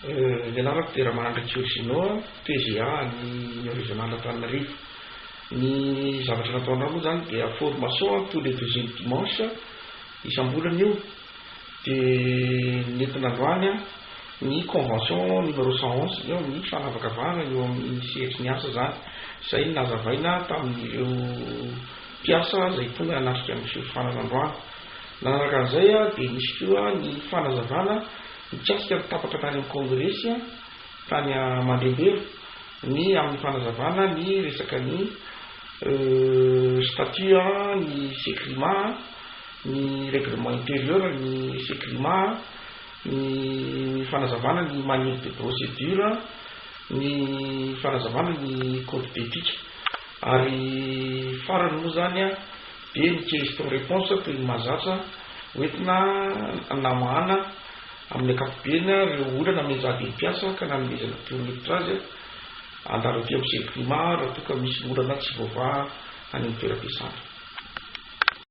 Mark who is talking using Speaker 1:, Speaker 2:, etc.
Speaker 1: Ny anarako dia Ramanandriantsoa Gino, PGA an'ny Union Régionale Antananarivo. Ny zavatra nataonay moa izany dia formation tous les deuxième dimanche isam-bolana io dia nentina androany ny convention numéro 111 eo amin'ny fanavakavahana eo amin'ny sehatry ny asa izany, izay nazavaina tamin'ireo mpiasa izay tonga nanatrika ny fiofanana androany. Nanaraka an'izay dia nisy koa ny fanazavana mikasika ny tapaka tany amin'ny kongresy tany Mandrembero ny amin'ny fanazavana ny resaka ny statut ny Secrima, ny règlement intérieur ny Secrima, ny fanazavana ny manuel de procédure, ny fanazavana ny code d'éthique. Ary farany moa izany dia ny question réponse toy ny mahazatra hoentina namahana amin'ny ankapobeny ireo olana mianjady ny mpiasa ka nanomezana torohevitra azy handalo aty amin'ny Secrima raha toa ka misy olana tsy voavaha any amin'ny toeram-piasana.